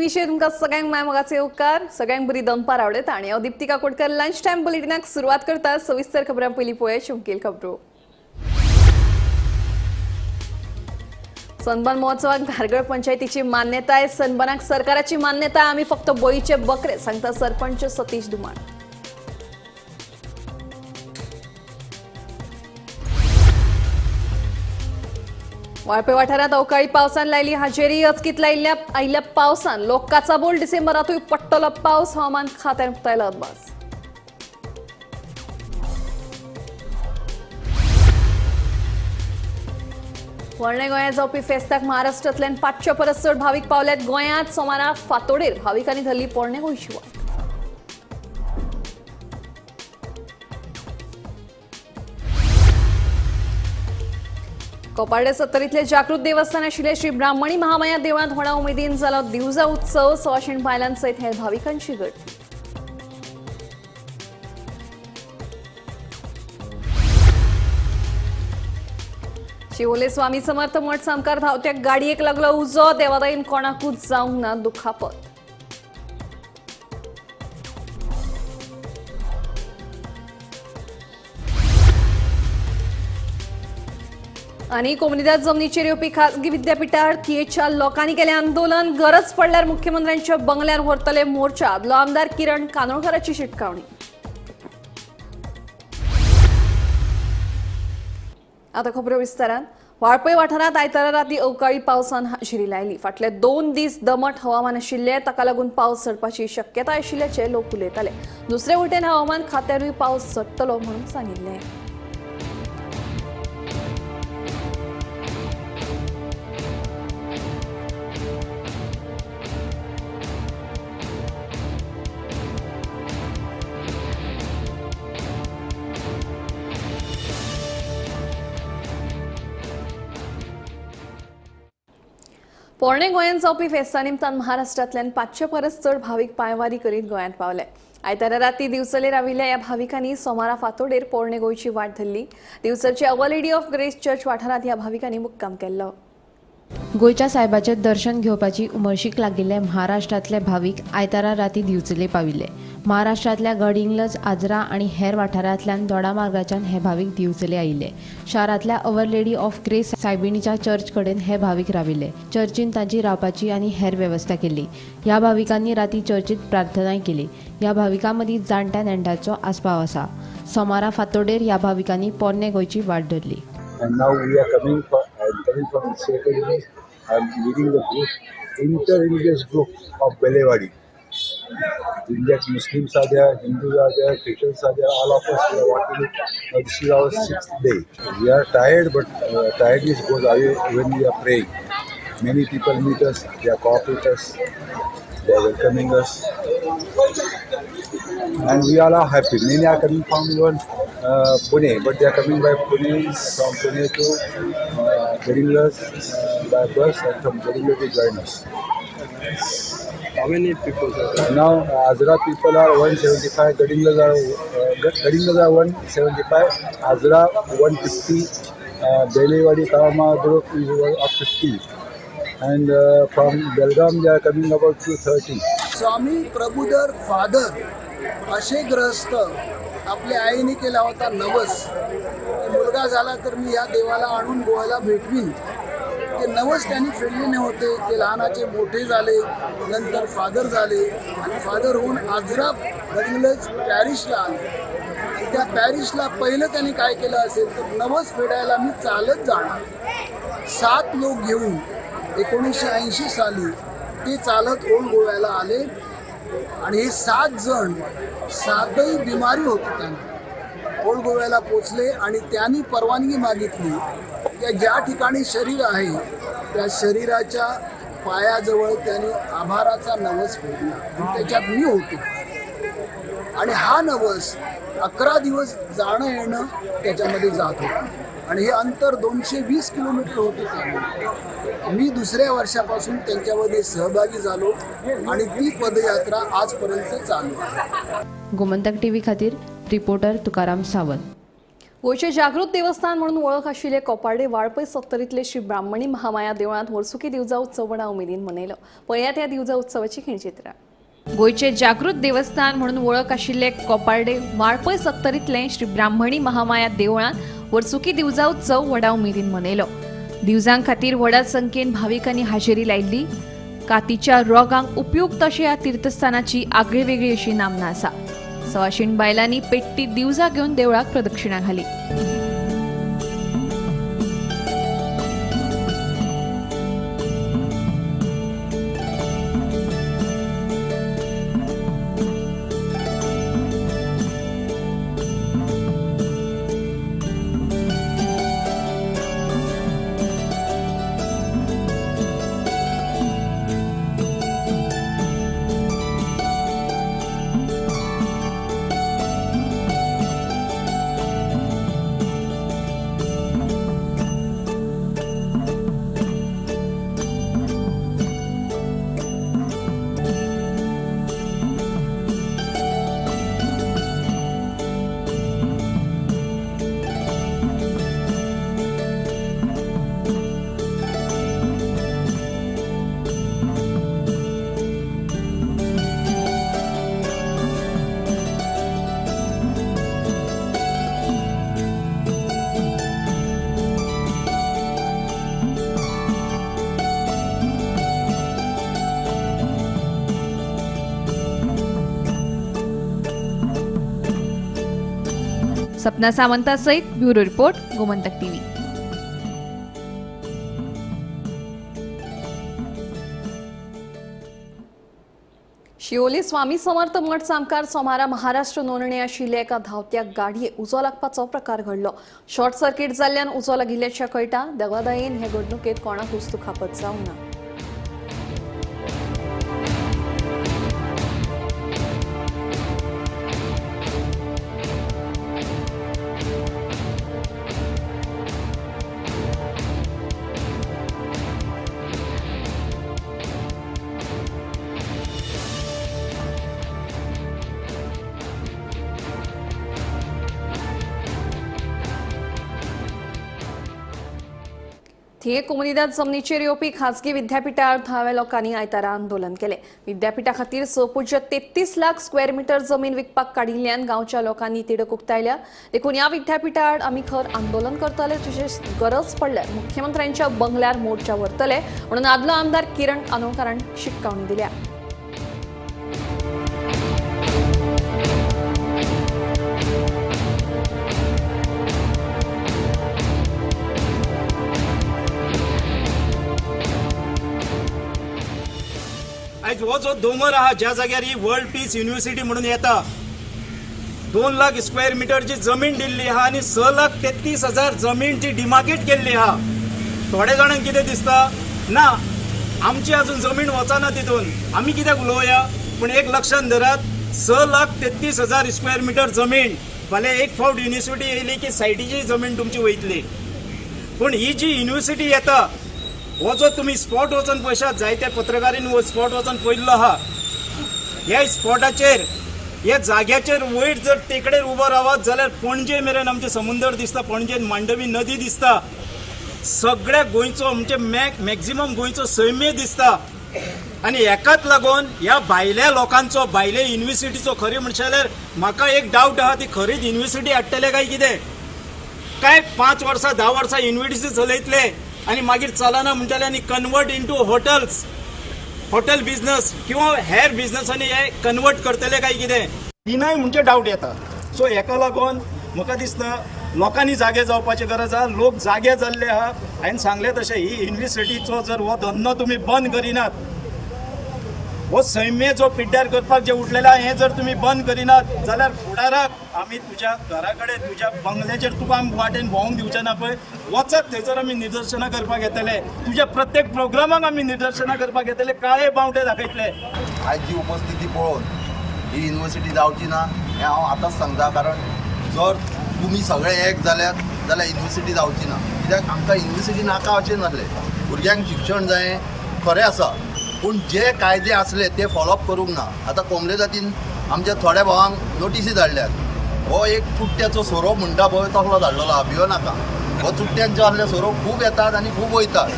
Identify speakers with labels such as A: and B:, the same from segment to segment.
A: टीव्हीचेर तुमकां सगळ्यांक माय मोगाचे उपकार. सगळ्यांक बरी दनपार आवडटा आनी हांव दीप्ती काकोडकर लंच टायम बुलेटिनाक सुरवात करता. सविस्तर खबरां पयलीं पळोवया मुखेल खबरो. सनबर्न महोत्सवाक धारगळ पंचायतीची मान्यताय. सनबर्नाक सरकाराची मान्यताय. आमी फक्त बळीचे बकरे, सांगता सरपंच सतीश धुमाळ. वाळपे वाठारात अवकाळी पावसान लायली हाजेरी. अचकीत लायिल्ल्या आयिल्ल्या पावसान लोक काचाबोल. डिसेंबरातूय पडटलो पावस, हवामान खात्यान उक्तायला अदमास. पोरणे गोंयांत जावपी फेस्ताक महाराष्ट्रांतल्यान 500 परस चड भावीक पावल्यात. गोंयांत सोमारा फांतोडेर भाविकांनी धरली पोरणे गोंयची वाट. कोपार्डे सत्तरीतले जागृत देवस्थान आशिल्ले श्री ब्राह्मणी महामाया देवळांत व्हडा उमेदीन जालो दिवजा उत्सव. 125 बायलांसयत हेर भाविकांची गर्दी. शिवोले स्वामी समर्थ मठ सामकार धांवत्या गाडयेक लागलो उजो. देवादायीन कोणाकूच जावंक ना दुखापत. आनी कोमुनिदाद जमनीचेर येवपी खासगी विद्यापीठार थियेच्या लोकांनी केलें आंदोलन. गरज पडल्यार मुख्यमंत्र्यांच्या बंगल्यार व्हरतले मोर्चा. आदलो आमदार किरण कानोळकराची शिटकावणी. आता खबरो विस्तारान. वाळपय वाठारांत आयतारा राती अवकाळी पावसान हाजेरी लायली. फाटले 2 दीस दमट हवामान आशिल्लें, ताका लागून पावस चडपाची शक्यताय आशिल्ल्याचें लोक उलयताले. दुसरे वटेन हवामान खात्यानूय पावस चडटलो म्हणून सांगिल्लें. पोरणे गोंयांत जावपी फेस्ता निमतान महाराष्ट्रांतल्यान 500 परस चड भावीक पांयवारी करीत गोंयांत पावले. आयतारा राती दिवचले राविल्ल्या ह्या भाविकांनी सोमारा फांतोडेर पोरणे गोंयची वाट धरली. दिवचलचे our lady of grace church वाठारांत ह्या भाविकांनी मुक्काम केल्लो.
B: गोंयच्या सायबाचें दर्शन घेवपाची उमळशीक लागिल्ले महाराष्ट्रांतले भावीक आयतारा राती दिवचले पाविल्ले. महाराष्ट्रांतल्या गडहिंग्लज, आजरा आनी हेर वाठारांतल्यान दोडामार्गाच्यान हे भावीक दिवचले आयिल्ले. शारांतल्या our lady of grace सायबिणीच्या चर्च कडेन हे भावीक राविल्ले. चर्चीन तांची रावपाची आनी हेर वेवस्था केल्ली. ह्या भाविकांनी राती चर्चीत प्रार्थनाय केली. ह्या भाविकां मदीं जाणट्या नेण्ट्यांचो आस्पाव आसा. सोमारा फांतोडेर ह्या भाविकांनी पोरणे गोंयची वाट धरली.
C: And now we are coming from Sacred. I am leading the group, inter-religious group of Belewadi. In that Muslims are there, Hindus are there, Christians are there, all of us we are walking. Now this is our 6th day. We are tired, but tiredness goes away when we are praying. Many people meet us, they are cooperate us, they are welcoming us. And we all are happy. Many are coming from even Pune, but they are coming by Pune, from Pune to Gadhinglaj by bus, and from Gadhinglaj they join us.
D: How many people are there?
C: Now Azra people are 175, Gadhinglaj are 175, Azra 150, Belewadi Kalama group is 50, and from Belgaum they are coming about 230.
E: Swami Prabhudhar father असे ग्रहस्थ आपल्या आईने केला होता नवस की मुलगा झाला तर मी या देवाला आणून गोव्याला भेटवीन. ते नवस त्यांनी फेडले नव्हते. ते लहानाचे मोठे झाले, नंतर फादर झाले आणि फादर होऊन आजरा गडहिंग्लज पॅरिसला आले. आणि त्या पॅरिसला पहिलं त्यांनी काय केलं असेल तर नवस फेडायला मी चालत जाणार. 7 लोक घेऊन 1980 साली ते चालत ओल्ड गोव्याला आले आणि हे 7 जण, 7ही बिमारी होती त्यांना, ओल्ड गोव्याला पोचले आणि त्यांनी परवानगी मागितली की ज्या ठिकाणी शरीर आहे त्या शरीराच्या पायाजवळ त्यांनी आभाराचा नवस फेडला आणि त्याच्यात मी होतो. आणि हा नवस 11 दिवस जाणं येणं त्याच्यामध्ये जात होतं आणि हे अंतर 220 किलोमीटर होतं. त्यामुळे मी दुसऱ्या वर्षापासून त्यांच्यामध्ये सहभागी झालो आणि ती पदयात्रा आजपर्यंत चालू आहे.
B: गोमंतक टीव्ही खातीर रिपोर्टर तुकाराम सावंत.
A: गोंयचें जागृत देवस्थान म्हणून वळख आशिल्ले कोपार्डे वाळपय सत्तरींतले श्री ब्राह्मणी महामाया देवळांत वर्सुकी दिवजा उत्सव व्हडा उमेदीन मनयलो. पळयात ह्या दिवजा उत्सवाची खिणचित्रां. गोंयचें जागृत देवस्थान म्हणून वळख आशिल्ले कोपार्डे वाळपय सत्तरींतले श्री ब्राह्मणी महामाया देवळांत वर्सुकी दिवजा उत्सव व्हडा उमेदीन मनयलो. दिवजां खातीर व्हडा संख्येन भाविकांनी हाजेरी लायिल्ली. कातीच्या रोगांक उपयुक्त अशे ह्या तीर्थस्थानाची आगळी वेगळी अशी नामना आसा. सवाशीण बायलांनी पेट्टी दिवजा घेवन देवळाक प्रदक्षिणा घाली. सपना सावंता सहित bureau report, Gomantak TV. Siolim Swami Samarth Math सामकार सोमारा महाराष्ट्र नोंदणी आशिल्ल्या एका धांवत्या गाडयेक उजो लागपाचो प्रकार घडलो. शॉर्ट सर्किट जाल्ल्यान उजो लागिल्ल्याचें कळटा. देवादयेन हे घडणुकेंत कोणाकूच दुखापत जावंक ना. थिये कोमुनिदाद जमनीचेर येवपी खासगी विद्यापीठार थळाव्या लोकांनी आयतारा आंदोलन केलें. विद्यापीठा खातीर 6.33 लाख स्क्वेअर मिटर जमीन विकपाक काडिल्ल्यान गांवच्या लोकांनी तिडक उक्तायल्या. देखून ह्या विद्यापीठा आड आमी खर आंदोलन करतले, तशेंच गरज पडल्यार मुख्यमंत्र्यांच्या बंगल्यार मोर्चा व्हरतले म्हणून आदलो आमदार किरण आनोळकारान शिटकावणी दिल्या.
F: आयज हो जो दोंगर आहा ज्या जाग्यार ही वर्ल्ड पीस युनिव्हर्सिटी म्हणून येता, 2 लाख स्क्वेअर मिटरची जमीन दिल्ली आहा आनी 6,33,000 जमीन जी डिमार्केट केल्ली आहा. थोड्या जाणांक कितें दिसता ना आमची अजून जमीन वचना तितून आमी कित्याक उलोवया, पूण एक लक्षांत धरात 6,33,000 स्क्वेअर मिटर जमीन फाल्यां एक फावट युनिव्हर्सिटी येयली की सायटीची जमीन तुमची वयतली. पूण ही जी युनिव्हर्सिटी येता हो जो तुमी स्पॉट वचून पळयशात, जायते पत्रकारांनी हो स्पॉट वचून पळयल्लो आहा. ह्या स्पॉटाचेर ह्या जाग्याचेर वयर जर टेकडेर उबो रावत जाल्यार पणजे मेरेन आमचें समुंदर दिसता, पणजेन मांडवी नदी दिसता, सगळ्या गोंयचो म्हणजे मॅक्झिमम गोंयचो सैम्य दिसता. आनी हेकाच लागून ह्या भायल्या लोकांचो, भायल्या युनिव्हर्सिटीचो खरें म्हणशें जाल्यार म्हाका एक डावट आहा ती खरीच युनिव्हर्सिटी हाडटले काय कितें, काय 5 वर्सां 10 वर्सां युनिव्हर्सिटी चलयतले आनी मागीर चलना म्हणटले आनी convert into hotels, hotel business किंवा हेर बिजनसांनी हे कन्वर्ट करतले काय कितें, तिनाय म्हणजे डावट येता. सो हेका लागून म्हाका दिसता लोकांनी जागे जावपाची गरज आहा. लोक जागे जाल्ले आहा. हांवें सांगलें तशें ही युनिव्हर्सिटीचो जर हो धंदो तुमी बंद करिनात, हो सैम्य जो पिड्ड्यार करपाक जे उठलेले आहा हें जर तुमी बंद करिनात जाल्यार फुडाराक आमी तुज्या घरा कडेन, तुज्या बंगल्याचेर तुका आमी वाटेन भोंवंक दिवचे ना पळय, वचत थंयसर आमी निदर्शनां करपाक येतले, तुज्या प्रत्येक प्रोग्रामाक आमी निदर्शनां करपाक येतले, काळे बावटे दाखयतले.
G: आयज जी उपस्थिती पळोवन ही युनिव्हर्सिटी जावची ना हें हांव आतांच सांगता, कारण जर तुमी सगळे एक जाल्यार जाल्यार युनिव्हर्सिटी जावची ना. कित्याक आमकां युनिव्हर्सिटी नाका अशें नासलें, भुरग्यांक शिक्षण जाय खरें आसा, पूण जे कायदे आसले ते फॉलोअप करूंक ना. आतां कोमले जातीन आमच्या थोड्या भावांक नोटिसी धाडल्यात, हो एक चुट्ट्याचो सोरोप म्हणटा पळय तसलो धाडलेलो आहा, भियो नाका. हो चुट्ट्यांचे असले सोरोप खूब येतात आनी खूब वयतात.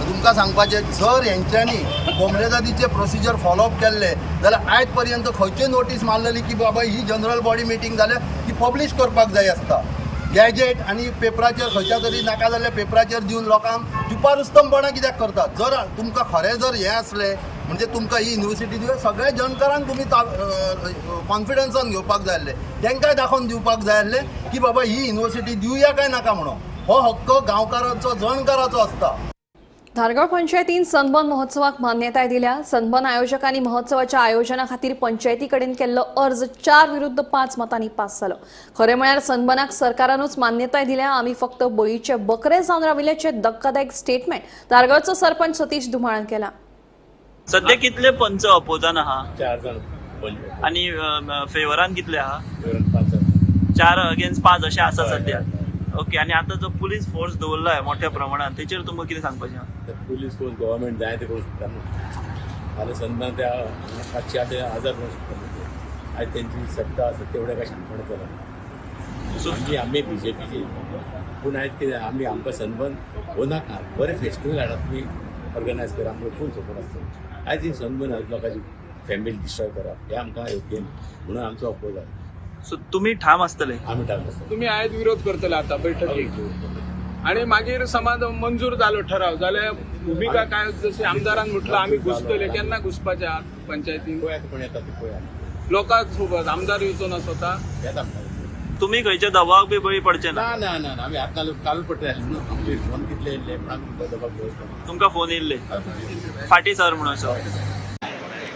G: तुमकां सांगपाचें, जर हेंच्यांनी कोमलेदादीचे प्रोसिजर फॉलोअप केल्ले जाल्यार आयज पर्यंत खंयची नोटीस मारलेली की बाबा ही जनरल बॉडी मिटींग जाल्यार ती पब्लीश करपाक जाय आसता. गॅजेट आनी पेपराचेर खंयच्या तरी नाका जाल्ल्या पेपराचेर दिवन लोकांक छुपारुस्तमपणां कित्याक करतात? जर तुमकां खरें जर हें आसलें म्हणजे तुमकां ही युनिवर्सिटी दिवया, सगळ्या जनकारांक तुमी कॉन्फिडन्सान घेवपाक जाय आसलें, तांकांय दाखोवन दिवपाक जाय आसलें की बाबा ही युनिवर्सिटी दिवया काय नाका म्हणून. हो हक्क गांवकारांचो, जणकाराचो आसता.
A: धारगळ पंचायतीन सनबर्न महोत्सवाक मान्यताय दिल्या. सनबर्न आयोजकांनी महोत्सवाच्या आयोजना खातीर पंचायती कडेन केल्लो अर्ज 4-5 मतांनी पास जालो. खरें म्हळ्यार सनबर्नाक सरकारानूच मान्यताय दिल्या, आमी फक्त बळीचे बकरे जावन राविल्ल्याचे धक्कादायक स्टेटमेंट धारगळचो सरपंच सतीश धुमाळान केला.
H: सध्या कितले पंच अपोजान आहा?
I: 4 जाण
H: आनी फेवरान कितले आहा?
I: 5.
H: 4 अगेन्स्ट 5 अशें आसा सध्या. ओके, आनी आतां जो पुलीस फोर्स दवरला आहे मोठ्या प्रमाणात तेचेर तुमकां कितें सांगपाचें?
I: पुलीस फोर्स गव्हर्मेंट जाय ते करूं शकता न्हू. फाल्यां सनबर्न त्या 500 8 हजार करूं शकता न्हू. आयज तेंची सत्ता आसा तेवढ्या काय शांतपणे चलना. आमी बीजेपीची पूण आयज कितें आमी आमकां सनबर्न हो नाका, बरें फेस्टिवल हाडा तुमी ऑर्गनायज करा, आमकां फूल सपोर्ट आसता. आयज ही सनबर्न लोकांची फॅमिली डिस्ट्रॉय करप हें आमकां योग्य न्ही, म्हणून आमचो अपोज आसा.
H: सो तुमी ठाम आसतले?
I: आमी ठाम आसतले.
J: तुमी आयज विरोध करतले आतां बैठकीक आनी मागीर समाज मंजूर जालो ठराव जाल्यार भुमिका काय? जशी आमदारान म्हटलं आमी घुसतले, केन्ना घुसपाचे आहात पंचायतीन?
I: पळयात कोण येता ते पळया,
J: लोकां सोबत आमदार येवचो ना स्वता.
I: येता.
H: तुमी खंयच्या दबावाक बी बळी पडचे ना?
I: ना ना ना, आमी आतां काल पडटले न्हू. आमचे फोन कितले येयल्ले पण आमी दबाव घेवच.
H: तुमकां फोन येयल्ले फाटीं सर म्हणून असो?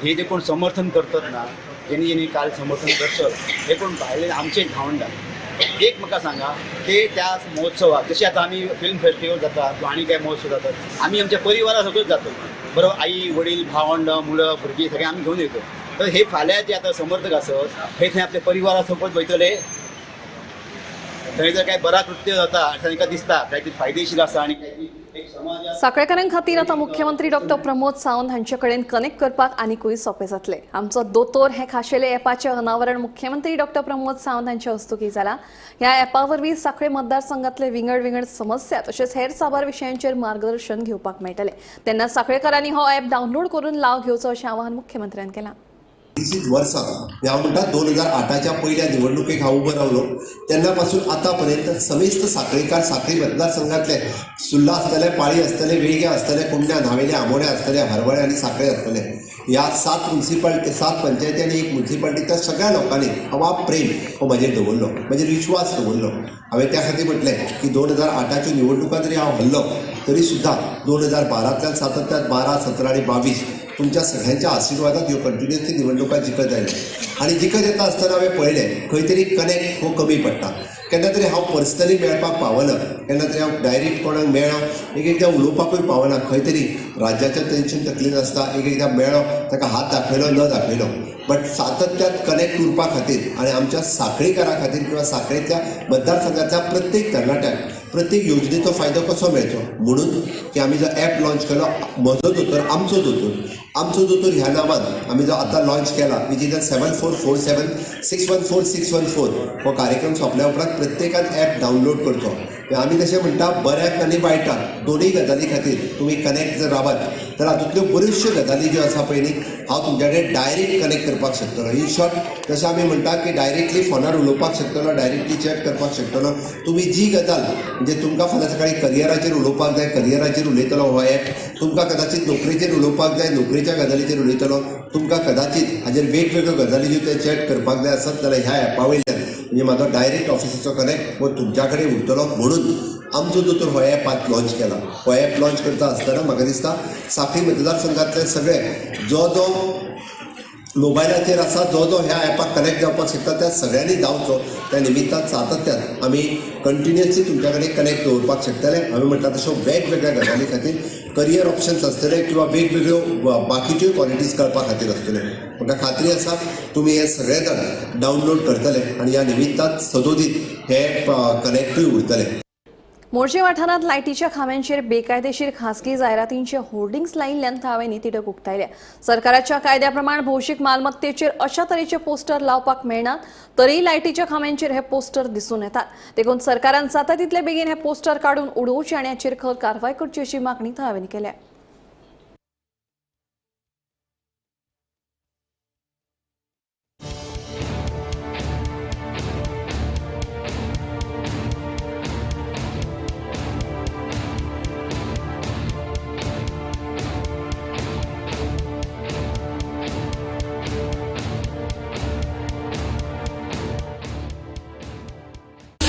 F: हे जे कोण समर्थन करतात ना, जेणी जेणी काल समर्थन करतात हे कोण भायले आमचे भावंडां. एक म्हाका सांगा, ते त्या महोत्सवाक जशें आतां आमी फिल्म फेस्टिवल जाता किंवा आनी काय महोत्सव जातात, आमी आमच्या परिवारा सगळोच जातो बरोबर, आई वडील भावंड मुलं भुरगीं सगळें आमी घेवन येतो. तर हे फाल्यां जे आतां समर्थक आसत हे थंय आपल्या परिवारा सोबत वयतले, थंय जर काय बरा कृत्य जाता तांकां दिसता कांयतरी फायदेशीर आसा आनी
A: साखळेकारां खातीर आतां मुख्यमंत्री डॉक्टर प्रमोद सावंत हांचे कडेन कनेक्ट करपाक आनीकूय सोंपें जातलें. आमचो दोतोर हे खाशेले ॲपाचें अनावरण मुख्यमंत्री डॉक्टर प्रमोद सावंत हांचे हस्तुकीं जालां. ह्या ॲपा वरवीं साखळे मतदारसंघातले विंगड विंगड समस्या तशेंच हेर साबार विशयांचेर मार्गदर्शन घेवपाक मेळटलें. तेन्ना साखळेकारांनी हो ॲप डावनलोड करून लाव घेवचो अशें आवाहन मुख्यमंत्र्यान केलां.
K: वर्सां हांव म्हणटा 2008च्या पयल्या निवडणुकेक हांव उबो रावलो तेन्ना पासून आतां पर्यंत समेस्त साखळेकार साखळी मतदारसंघातले सुर्ला आसतले, पाळी आसतले, वेळग्या आसतले, कुंड्या, न्हावेले, आमोण्या आसतले, हरवळे आनी साखळे आसतले. ह्या 7 मुन्सिपालिटी, 7 पंचायती आनी 1 मुन्सिपालिटी त्या सगळ्या लोकांनी हो प्रेम हो म्हजेर दवरलो, म्हजेर विश्वास दवरलो. हांवें त्या खातीर म्हटलें की 2008च्यो निवडणुका जरी हांव हरलो तरी सुद्दां 2012तल्यान सातत्यान 12, 17 आनी 22 तुमच्या सगळ्यांच्या आशिर्वादात ह्यो कंटिन्युअसली निवडणुका जिखत आयल्यो. आनी जिखत येता आसतना हांवें पळयलें खंय तरी कनेक्ट हो कमी पडटा. केन्ना तरी हांव पर्सनली मेळपाक पावना, केन्ना तरी हांव डायरेक्ट कोणाक मेळ्ळो, एक एकदां उलोवपाकूय पावना, खंय तरी राज्याचें टेन्शन तकलेन आसता, एक एकदां मेळ्ळो ताका हात दाखयलो न दाखयलो, बट सातत्यात कनेक्ट उरपा खातीर आनी आमच्या साखळीकारा खातीर किंवा साखळेंतल्या मतदारसंघातल्या प्रत्येक तरणाट्याक प्रत्येक योजनेचो फायदो कसो मेळचो म्हणून की आमी जो ॲप लॉन्च केलो म्हजो दोतोर आमचो दोतोर, आमचो दोतोर ह्या नांवान आमी जो आतां लॉन्च केला which is 7447 614 614 हो कार्यक्रम सोंपल्या उपरांत प्रत्येकान ॲप डावनलोड करचो. आमी तशें म्हणटा बऱ्याक आनी वायटाक दोनूय गजाली खातीर तुमी कनेक्ट जर रावात तर हातूंतल्यो बऱ्योचश्यो गजाली ज्यो आसा पळय न्ही हांव तुमच्या कडेन डायरेक्ट कनेक्ट करपाक शकतलो. इन शॉर्ट जशें आमी म्हणटा की डायरेक्टली फोनार उलोवपाक शकतलो, डायरेक्टली चॅट करपाक शकतलो. तुमी जी गजाल म्हणजे तुमकां फाल्यां सकाळीं करियराचेर उलोवपाक जाय, करियराचेर उलयतलो हो ॲप, तुमकां कदाचीत नोकरेचेर उलोवपाक जाय, नोकरेच्या गजालीचेर उलयतलो, तुमकां कदाचीत हाजेर वेगवेगळ्यो गजाली ज्यो ते चॅट करपाक जाय आसत जाल्यार ह्या ॲपा वयल्यान म्हणजे म्हाजो डायरेक्ट ऑफिसीचो कनेक्ट हो तुमच्या कडेन उरतलो. म्हणून आमचो दोतोर हो ॲप आज लॉन्च केला. हो ॲप लॉन्च करता आसतना म्हाका दिसता साखळी मतदारसंघातले सगळे जो जो मोबायलाचेर आसा, जो जो ह्या ॲपाक कनेक्ट जावपाक शकता त्या सगळ्यांनी जावचो. त्या निमित्तान सातत्यान आमी कंटिन्युअसली तुमच्या कडेन कनेक्ट दवरपाक शकतले. आमी म्हणटा तश्यो वेगवेगळ्या गजाली खातीर करियर ऑप्शन्स आसतले किंवा वेगवेगळ्यो बाकीच्यो क्वॉलिटीज कळपा खातीर आसतल्यो. म्हाका खात्री आसा तुमी हे सगळे जाण डावनलोड करतले आनी ह्या निमित्तान सदोदीत हे कनेक्टूय उरतले.
A: मोरजे वाठारांत लायटीच्या खांब्यांचेर बेकायदेशीर खासगी जायरातींचे होर्डिंग्स लायिल्ल्यान थळाव्यांनी तिडक उक्तायल्या. सरकाराच्या कायद्या प्रमाण भौशीक मालमत्तेचेर अशा तरेचे पोस्टर लावपाक मेळनात, तरीय लायटीच्या खांब्यांचेर हे पोस्टर दिसून येतात. देखून सरकारान जाता तितले बेगीन हे पोस्टर काडून उडोवचे आनी हाचेर खर कारवाय करची अशी मागणी थळाव्यांनी केल्या.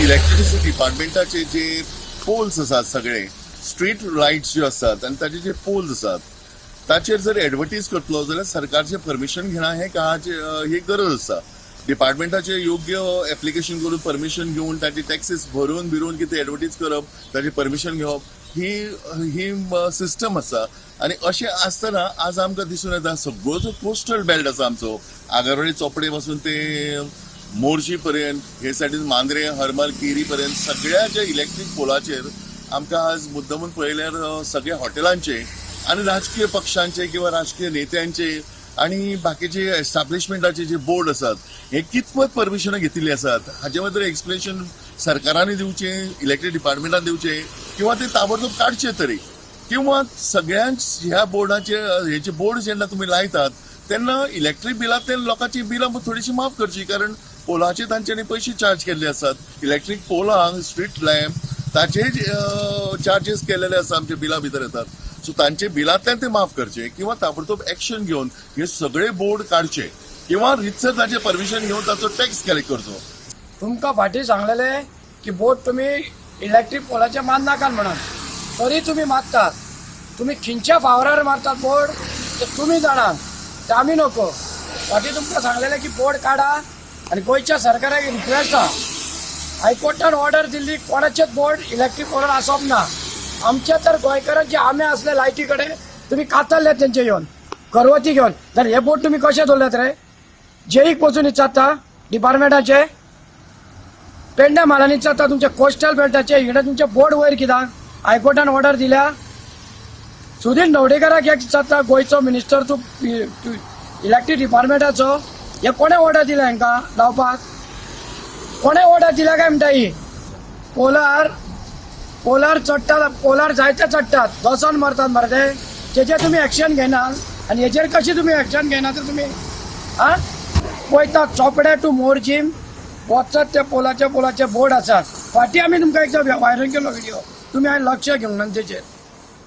L: इलेक्ट्रिसिटी डिपार्टमेंटाचे जे पोल्स आसात सगळे स्ट्रीट लायट्स ज्यो आसात आनी ताचे जे पोल्स आसात ताचेर जर एडवर्टीज करतलो जाल्यार सरकारचें परमिशन घेना हें काळाचे ही गरज आसा. डिपार्टमेंटाचे योग्य एप्लिकेशन करून परमिशन घेवन ताचे टॅक्सीस भरून बिरून कितें एडवर्टीज करप ताचें परमिशन घेवप ही ही सिस्टम आसा. आनी अशें आसतना आज आमकां दिसून येता सगळो जो कोस्टल बेल्ट आसा आमचो आगरवाडी चोपडे पासून ते मोरजी पर्यंत हे सायडीन मांद्रे हरमल केरी पर्यंत सगळ्या ज्या इलेक्ट्रीक पोलाचेर आमकां आज मुद्दमून पळयल्यार सगळ्या हॉटेलांचे आनी राजकीय पक्षांचे किंवा राजकीय नेत्यांचे आनी बाकीचे एस्टाब्लिशमेंटाचे जे बोर्ड आसात हे कितपत परमिशनां घेतिल्ली आसात हाचे बद्दल एक्सप्लेनेशन सरकारांनी दिवचें, इलेक्ट्रीक डिपार्टमेंटान दिवचें किंवा ते ताबडतोब काडचे तरी किंवा सगळ्यांच ह्या बोर्डाचे हेचे बोर्ड जेन्ना तुमी लायतात तेन्ना इलेक्ट्रीक बिलांतल्यान लोकांची बिलां थोडीशी माफ करची, कारण पोलाचे तांच्यांनी पयशे चार्ज केल्ले आसात. इलेक्ट्रीक पोलांक स्ट्रीट लॅम्प ताचे चार्जीस केलेले आसा आमच्या बिलां भितर येतात. सो तांचे बिलांतल्यान ते माफ करचे किंवा ताबडतोब एक्शन घेवन हे सगळे बोर्ड काडचे किंवा रितसर ताचे परमिशन घेवन ताचो टॅक्स कलेक्ट करचो.
M: तुमकां फाटीं सांगलेले की बोर्ड तुमी इलेक्ट्रीक पोलाचे मारनाकात म्हणून, तरी तुमी मारतात. तुमी खंयच्या फावरार मारतात बोर्ड ते तुमी जाणात, ते आमी नको. फाटीं तुमकां सांगलेले की बोर्ड काडा आनी गोंयच्या सरकाराक रिक्वेस्ट आहा, हायकोर्टान ऑर्डर दिल्ली कोणाचेच बोर्ड इलेक्ट्रीक पोलार आसप ना. आमच्या तर गोंयकारांचे आमे आसले लायटी कडेन तुमी कातरले तेंचे येवन करवती घेवन, जाल्यार हे बोर्ड तुमी कशे दवरल्यात रे? जेईक वचून विचारता डिपार्टमेंटाचे, पेडण्या म्हालांनी विचारता तुमच्या कोस्टल बेल्टाचे, इकडे तुमचे बोर्ड वयर कित्याक? हायकोर्टान ऑर्डर दिल्या. सुदीन ढवळीकाराक एक विचारता, गोंयचो मिनिस्टर तूं इलेक्ट्रीक डिपार्टमेंटाचो, हे कोणें ऑर्डर दिल्या हांकां लावपाक? कोणें ऑर्डर दिल्या काय म्हणटा? ही पोलार पोलार चडटात, पोलार जायते चडटात, दसोन मरतात मरे ते, तेजेर तुमी एक्शन घेनात आनी हेजेर कशी तुमी एक्शन घेना तर तुमी आं पळयता चोपडे टू मोरजीम वचत ते पोलाचे पोलाचे बोर्ड आसात. फाटीं आमी तुमकां एकदां व्हायरल केलो व्हिडियो, तुमी हांवें लक्ष घेवंक ना तेजेर.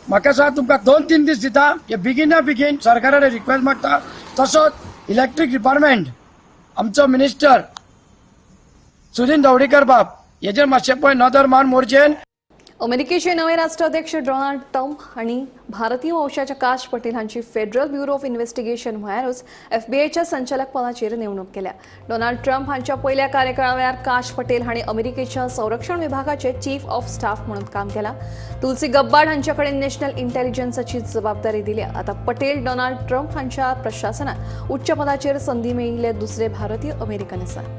M: म्हाका सांग तुमकां 2-3 दीस दिता, हे बेगिना बेगीन सरकारा रिक्वेस्ट मागता. तसोच इलेक्ट्रीक डिपार्टमेंट आमचो मिनिस्टर सुदीन ढवळीकर बाब हेजेर मातशें पळय नदर मार मोरजेन.
A: अमेरिकेचे नवे राष्ट्राध्यक्ष डोनाल्ड ट्रम्प हांणी भारतीय वंशाच्या काश पटेल हांची फेडरल ब्युरो ऑफ इन्व्हेस्टिगेशन म्हळ्यारूच एफबीआयच्या संचालकपदाचेर नेमणूक केल्या. डोनाल्ड ट्रम्प हांच्या पयल्या कार्यकाळा वेळार काश पटेल हांणी अमेरिकेच्या संरक्षण विभागाचे चीफ ऑफ स्टाफ म्हणून काम केलां. तुलसी गब्बार्ड हांचे कडेन नॅशनल इंटेलिजन्साची जबाबदारी दिल्या. आतां पटेल डोनाल्ड ट्रम्प हांच्या प्रशासनात उच्च पदाचेर संदी मेळिल्ले दुसरे भारतीय अमेरिकन आसात.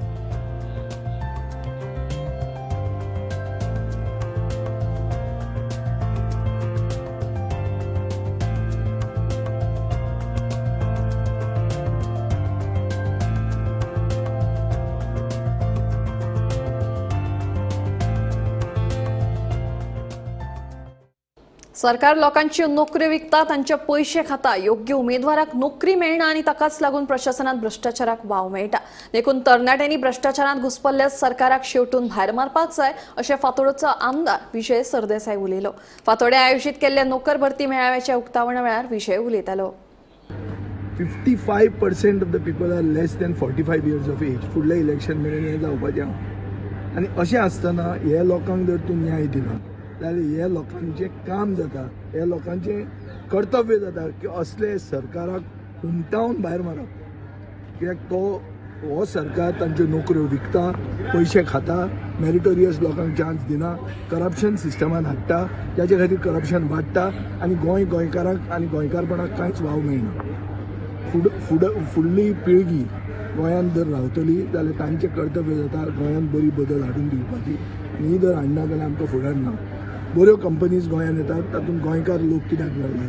A: सरकार लोकांच्यो नोकऱ्यो विकता, तांचे पयशे खाता, योग्य उमेदवाराक नोकरी मेळना आनी ताकाच लागून प्रशासनात भ्रश्टाचाराक वाव मेळटा. देखून तरणाट्यांनी भ्रश्टाचारांत घुसपल्ल्या सरकाराक शेवटून भायर मारपाक जाय अशें फातोड्डेचो आमदार विजय सरदेसाय उलयलो. फातोड्डें आयोजीत केल्ल्या नोकर भरती मेळाव्याच्या उक्तावणा वेळार विजय उलयतालो.
N: 55% of the people are less than 45 years of age. फुडलें इलेक्शन मेरेन हें जावपाचें आहा आनी अशें आसतना हे लोकांक जर तूं न्याय दिना जाल्यार हे लोकांचें काम जाता, हे लोकांचें कर्तव्य जाता की असले सरकाराक हुमटावन भायर मारप. कित्याक तो हो सरकार तांच्यो नोकऱ्यो विकता, पयशे खाता, मेरिटोरियस लोकांक चान्स दिना, करप्शन सिस्टमान हाडटा, जाचे खातीर करप्शन वाडटा आनी गोंय गोंयकारांक आनी गोंयकारपणाक कांयच वाव मेळना. फुडली पिळगी गोंयांत जर रावतली जाल्यार तांचें कर्तव्य जाता गोंयांत बरी बदल हाडून दिवपाची आनी ही जर हाडना जाल्यार आमकां फुडार ना. बऱ्यो कंपनीज गोंयांत येतात तातूंत गोंयकार लोक कित्याक घालना,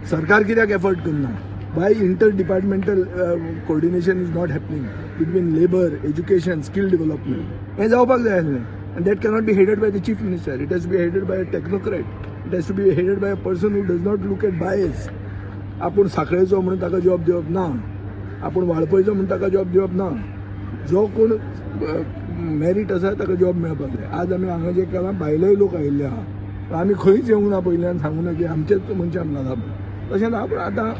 N: सरकार कित्याक एफर्ट करना. By inter departmental coordination is not happening between labour, education, skill development, हें जावपाक जाय आसलें. And that cannot be headed by the chief minister. It has to be headed by a technocrat. It has to be headed by a person who does not look at bias. आपूण साखळेचो म्हणून ताका job दिवप ना, आपूण वाळपयचो म्हणून ताका job दिवप ना. जो कोण मेरीट आसा ताका जॉब मेळपाक जाय. आज आमी हांगा जे केलां, भायलेय लोक आयिल्ले आहा, आमी खंयच येवंक ना पयल्यान सांगूं ना की आमचेच मनशान घाला, तशें ना. पूण आतां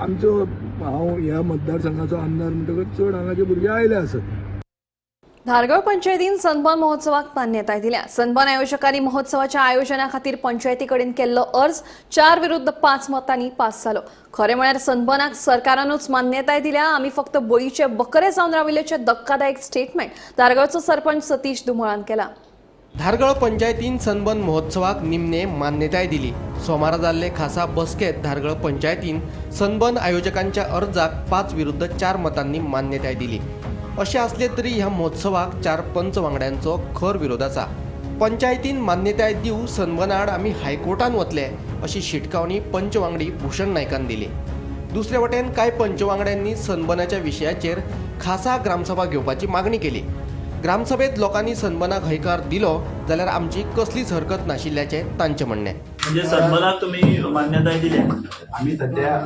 N: आमचो हांव ह्या मतदारसंघाचो आमदार म्हणटकच चड हांगाचे भुरगे आयले आसत.
A: धारगळ पंचायतीन सनबर्न महोत्सवाक मान्यताय दिल्या. सनबर्न आयोजकांनी महोत्सवाच्या आयोजना खातीर पंचायती कडेन केल्लो अर्ज 4-5 मतांनी पास जालो. खरें म्हळ्यार सनबर्नाक सरकारानूच मान्यताय दिल्या, आमी फक्त बळीचे बकरे जावन राविल्ल्याचे धक्कादायक स्टेटमेंट धारगळचो सरपंच सतीश धुमळान केला.
O: धारगळ पंचायतीन सनबर्न महोत्सवाक निमणे मान्यताय दिली. सोमारा जाल्ले खासा बसकेत धारगळ पंचायतीन सनबर्न आयोजकांच्या अर्जाक 5-4 मतांनी मान्यताय दिली. अशें आसलें तरी ह्या महोत्सवाक 4 पंच वांगड्यांचो खर विरोध आसा. पंचायतीन मान्यताय दिवं सनबर्नाआड आमी हायकोर्टान वतले अशी शिटकावणी पंच वांगडी भूषण नायकान दिली. दुसरे वटेन कांय पंच वांगड्यांनी सनबर्नाच्या विशयाचेर खासा ग्रामसभा घेवपाची मागणी केली. ग्रामसभेत लोकांनी सनबर्नाक हयकार दिलो जाल्यार आमची कसलीच हरकत नाशिल्ल्याचें तांचें म्हणणें.
H: म्हणजे सनबर्नाक तुमी मान्यताय दिल्या?
P: आमी सध्या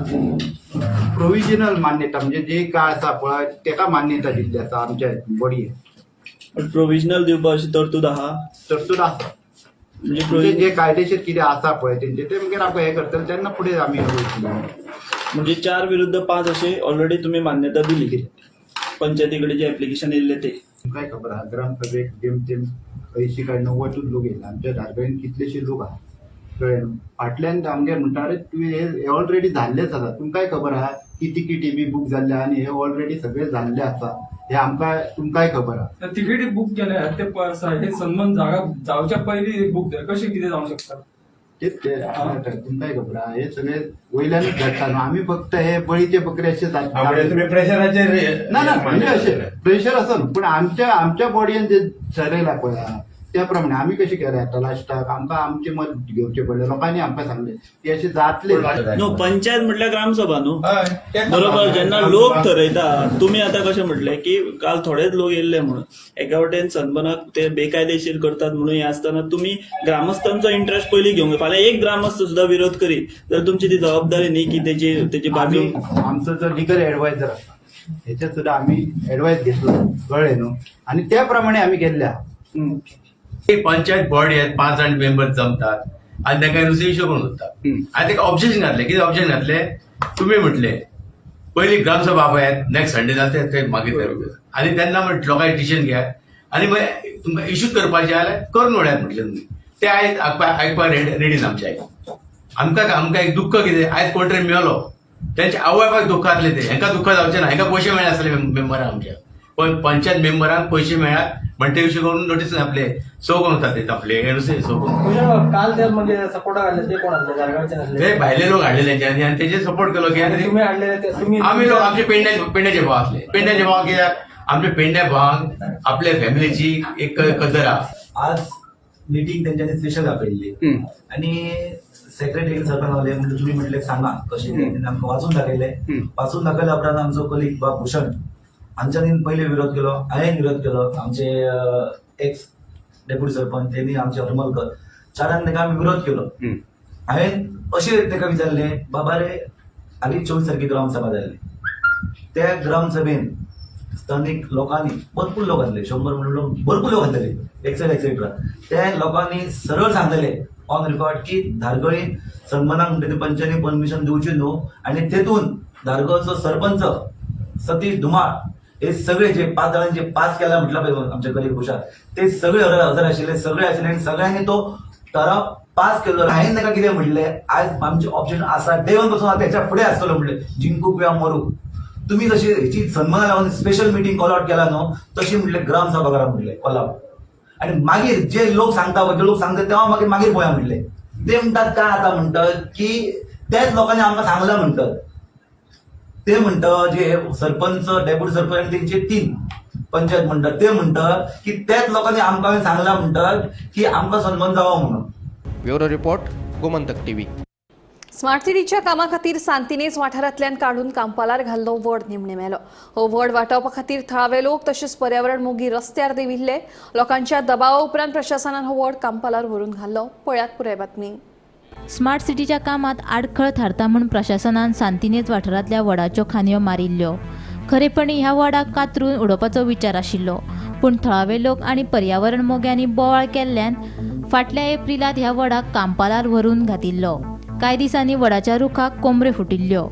P: प्रोविजनल मान्यता म्हणजे जे काय आसा पळय तेका मान्यता दिल्ली आसा आमच्या बॉडयेन.
H: प्रोविजनल दिवपा अशी तरतूद आहा?
P: तरतूद आसा, म्हणजे जे कायदेशीर कितें आसा पळय तेंचे ते मागीर आमकां हें करतले तेन्ना फुडें आमी वयतले.
H: म्हणजे 4-5 अशें ऑलरेडी तुमी मान्यता दिली पंचायती कडेन जे एप्लिकेशन येयल्लें ते?
P: तुमकांय खबर आहा ग्रामसभेक जेम तेम 80 काय 90 लोक येयले. आमच्या धारगळीन कितलेशे लोक आहा, कळ्ळें न्हू. फाटल्यान आमगेर म्हणटा अरे तुवें हे ऑलरेडी जाल्लेच आसा, तुमकांय खबर आहा की तिकेटी बी बूक जाल्ले आनी हे ऑलरेडी सगळे जाल्ले आसा, हे आमकां तुमकांय खबर आहा.
J: तिकेटी बूक केल्या ते हे सनबर्न जागा जावच्या पयलीं बूक जाय, कशें कितें जावंक शकता?
P: तेच ते तुमकांय खबर आहा, हे सगळे वयल्यानूच घडटा न्हू. आमी फक्त हे बळीचे बकरे अशे
Q: प्रेशराचेर
P: ना ना म्हणजे अशें प्रेशर आसा न्हू, पूण आमच्या आमच्या बॉडयेन जे ठरयलां पळय त्या प्रमाणे आमी कशें केलें आतां लास्टाक आमकां आमचें मत घेवचें पडलें. लोकांनी आमकां सांगलें की अशें जातलें
H: न्हू. पंचायत म्हटल्यार ग्रामसभा न्हू, बरोबर? जेन्ना लोक ठरयता, तुमी आतां कशें म्हटलें की काल थोडेच लोक येयल्ले म्हणून एका वटेन सनबर्नाक ते बेकायदेशीर करतात म्हणून हें आसतना तुमी ग्रामस्थांचो इंट्रस्ट पयलीं घेवंक. फाल्यां एक ग्रामस्थ सुद्दां विरोध करीत जाल्यार तुमची ती जबाबदारी न्ही की तेजी बाजू.
P: आमचो जो लिगल एडवायजर आसा हेच्यात सुद्दां आमी एडवायस घेतलो, कळ्ळें न्हू, आनी त्या प्रमाणे आमी गेल्ले.
Q: पंचायत बॉडी आहेत 5 जाण मेंबर जमतात आनी तांकां नुस्तें इश्यू करून उरता. आनी ताका ऑब्जेक्शन घातलें. कितें ऑब्जेक्शन घातलें? तुमी म्हटलें पयली ग्रामसभा आपयात, नेक्स्ट संडे जाता ते मागीर आनी तेन्ना लोकांनी डिसिजन घेयात आनी मागीर तुमकां इश्यू करपाचें जाल्यार करून उडयात म्हटलें तुमी. ते आयज आयकपाक रेडी ना आमचें आयक. आमकां आमकां एक दुख्ख कितें, आयज कोण तरी मेलो तेंच्या आवय बापायक दुख्ख आसलें, तें हेंकां दुख्ख जावचें ना. हेंकां पयशे मेळ्ळे आसले मेंबरांक आमच्या, पण पंचायत मेंबरांक पयशे मेळ्ळ्यात म्हणटे विशय करून नोटीस आपले सो करून वता ते आपले नुस्तें सो करून.
R: काल ते म्हणजे सपोर्टाक हाडले ते कोण हाडले? धारगळचे नासले
Q: ते भायले लोक हाडले तेंच्यांनी आनी तेजेर सपोर्ट केलो की आमी लोक आमचे पेंड्याचे भाव आसले. पेंड्याचे भाव कित्याक आमच्या पेंड्या भावांक आपल्या फॅमिलीची एक कदर आहा.
R: आज मिटींग तेंच्यांनी स्पेशल आपयल्ली आनी सेक्रेटरी सरपंच गावले म्हणजे तुमी म्हटले सांगा कशें तें आमकां वाचून दाखयलें. वाचून दाखयल्या उपरांत आमचो कलीग बाब भूषण हांच्यानी पयले विरोध केलो, हांवें विरोध केलो, आमचे एक्स डेप्युटी सरपंच तेणी, आमचे हरमलकर चारान ताका आमी विरोध केलो. हांवें अशें ताका विचारलें, बाबा रे हालीं 24 तारखे ग्रामसभा जाल्ली, त्या ग्रामसभेन स्थानीक लोकांनी भरपूर लोक आसले, 100 म्हणून भरपूर लोक आसलेले एक्सेट्रा एक्सेट्रा, त्या लोकांनी सरळ सांगलेले ऑन रिकॉर्ड की धारगळीन सन्मानाक म्हणटा ते पंचांनी परमिशन दिवची न्हू आनी तेतून धारगळचो सरपंच सतीश धुमाळ हे सगळे जे 5 जाणांचे पास केला म्हटलं पळय आमच्या कलीग भूषण, ते सगळे हजर आशिल्ले, सगळे आशिल्ले आनी सगळ्यांनी तो ठराव पास केलो. हांवें ताका कितें म्हणलें, आयज आमचें ऑप्शन आसा डे वन पासून तेच्या फुडें आसतलो म्हणलें, जिंकू किंवा मरू. तुमी जशी हेची सन्माना लागून स्पेशल मिटींग कॉल आवट केला न्हू तशी म्हणलें ग्रामसभा करा म्हणलें कॉल आवट, आनी मागीर जे लोक सांगता जे लोक सांगता तेव्हा मागीर मागीर पळया म्हणलें. ते म्हणटात काय आतां म्हणटात की त्याच लोकांनी आमकां सांगलां म्हणटात, ते म्हणटा जे सरपंच डेप्युटी सरपंच आनी तेंचे 3 पंचायत म्हणटात ते म्हणटात की त्याच लोकांनी आमकां सांगलां म्हणटात की आमकां सन्मान जावो म्हणून.
O: Bureau report, Gomantak TV.
A: Smart सिटीच्या कामा खातीर सांतिनेज वाठारांतल्यान काडून कांपालार घाल्लो वड निमणे मेलो. हो वड वाटावपा खातीर थळावे लोक तशेंच पर्यावरण मोगी रस्त्यार देंविल्ले. लोकांच्या दबावा उपरांत प्रशासनान हो वड कांपालार व्हरून घाल्लो. पळयात पुराय बातमी.
S: स्मार्ट सिटीच्या कामात आडखळ थारता म्हूण प्रशासनान सांतिनेज वाठारांतल्या वडाच्यो खांदयो मारिल्ल्यो. खरेपणी ह्या वडाक कातरून उडोवपाचो विचार आशिल्लो, पूण थळावे लोक आनी पर्यावरण मोग्यांनी बोवाळ केल्ल्यान फाटल्या एप्रिलांत ह्या वडाक कांपालार व्हरून घातिल्लो. कांय दिसांनी वडाच्या रुखाक कोमऱ्यो फुटिल्ल्यो,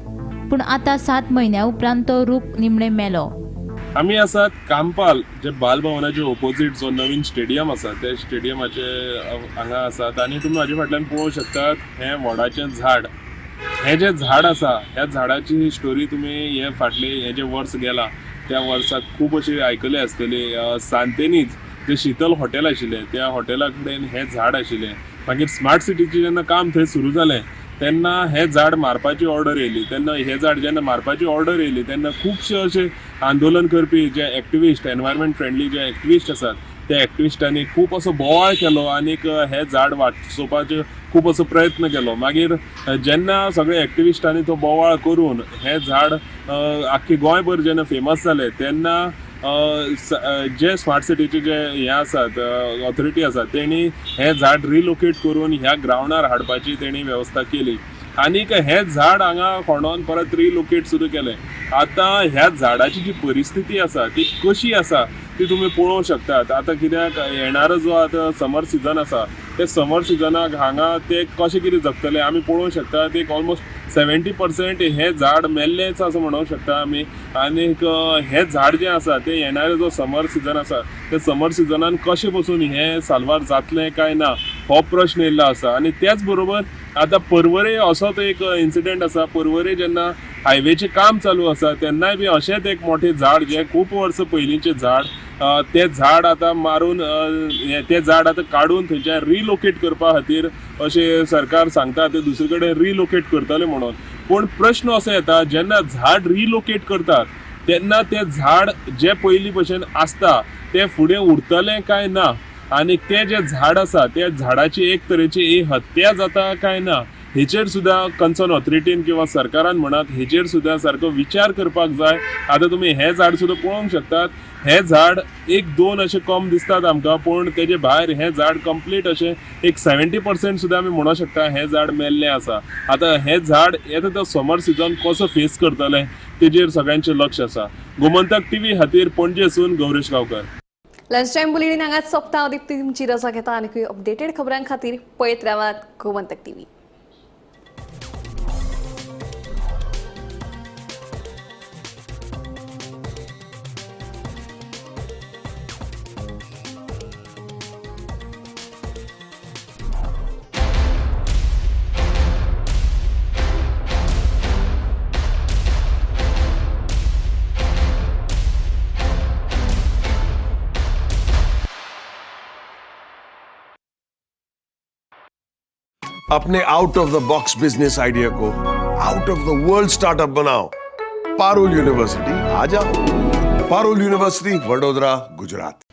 S: पूण आतां 7 म्हयन्या उपरांत तो रूख निमणे मेलो.
T: आमी आसात कांपाल, जे बालभवनाचे ओपोजीट जो नवीन स्टेडियम आसा त्या स्टेडियमाचे हांगा आसात आनी तुमी म्हाजे फाटल्यान पळोवंक शकतात हें वडाचें झाड. हें जें झाड आसा ह्या झाडाची स्टोरी तुमी हे फाटले हें जें वर्स गेलां त्या वर्साक खूब अशी आयकली आसतली. सांतेनीज जें शीतल हॉटेल आशिल्लें त्या हॉटेला कडेन हें झाड आशिल्लें. मागीर स्मार्ट सिटीचें जेन्ना काम थंय सुरू जालें तेन्ना हें झाड मारपाची ऑर्डर येयली. तेन्ना हें झाड जेन्ना मारपाची ऑर्डर येयली तेन्ना खुबशे अशे आंदोलन करपी जे एक्टिविस्ट, एनवायरमेंट फ्रेंडली जे एक्टिविस्ट आसात त्या एक्टिविस्टांनी खूब असो बोवाळ केलो आनीक हें झाड वाचोवपाचो खूब असो प्रयत्न केलो. मागीर जेन्ना सगळे एक्टिविस्टांनी तो बोवाळ करून हें झाड आख्खी गोंयभर जेन्ना फेमस जालें तेन्ना जे स्मार्ट सिटीचे जे हें आसात ऑथॉरिटी आसा तेणी हें झाड रिलोकेट करून ह्या ग्रावंडार हाडपाची तेणी वेवस्था केली आनीक हें झाड हांगा खणोन परत रिलोकेट सुद्दां केलें. आतां ह्या झाडाची जी परिस्थिती आसा ती कशी आसा ती तुमी पळोवंक शकतात. आतां कित्याक येणारो जो आतां समर सिजन आसा ते समर सिजनाक हांगा ते कशें कितें जगतले आमी पळोवंक शकतात. एक ऑलमोस्ट 70% हें झाड मेल्लेंच असो म्हणूंक शकता आमी. आनीक हें झाड जें आसा तें येणारे जो समर सिजन आसा ते समर सिजनान कशें बसून हें साल्वार जातलें काय ना हो प्रश्न येयल्लो आसा. आनी त्याच बरोबर आतां पर्वरे असोच एक इन्सिडंट आसा. पर्वरे जेन्ना हायवेचें काम चालू आसा तेन्नाय बी अशेंच एक मोठें झाड जें खूब वर्सां पयलींचें झाड तें झाड आतां मारून तें झाड आतां काडून थंयच्यान रिलोकेट करपा खातीर अशें सरकार सांगता ते दुसरे कडेन रिलोकेट करतले म्हणून. पूण प्रश्न असो येता जेन्ना झाड रिलोकेट करतात तेन्ना तें झाड जें पयलीं भशेन आसता तें फुडें उरतलें काय ना आनी तें जें झाड आसा त्या झाडाची एक तरेची ही हत्या जाता काय ना हेचेर सुद्दां कन्सर्न ऑथॉरिटीन किंवा सरकारान म्हणात हेचेर सुद्दां सारको विचार करपाक जाय. आतां तुमी हें झाड सुद्दां पळोवंक शकतात. हें झाड एक दोन अशें कम दिसतात आमकां, पूण तेजे भायर हें झाड कंप्लीट अशें एक 70% सुद्दां आमी म्हणूंक शकता हें झाड मेल्लें आसा. आतां हें झाड येता तो समर सिजन कसो फेस करतलें तेजेर सगळ्यांचें लक्ष आसा. गोमंतक टीव्ही खातीर पणजेसून Gauresh Gaonkar.
A: Lunch time bulletin हांगाच सोंपता. दीप्ती तुमची रजा घेता आनीकूय अपडेटेड खबरां खातीर पळयत रावात गोमंतक टीव्ही.
U: अपने out of the box business idea को out of the world startup बनाओ. पारुल यूनिवर्सिटी आ जाओ. पारुल यूनिवर्सिटी, वडोदरा, गुजरात.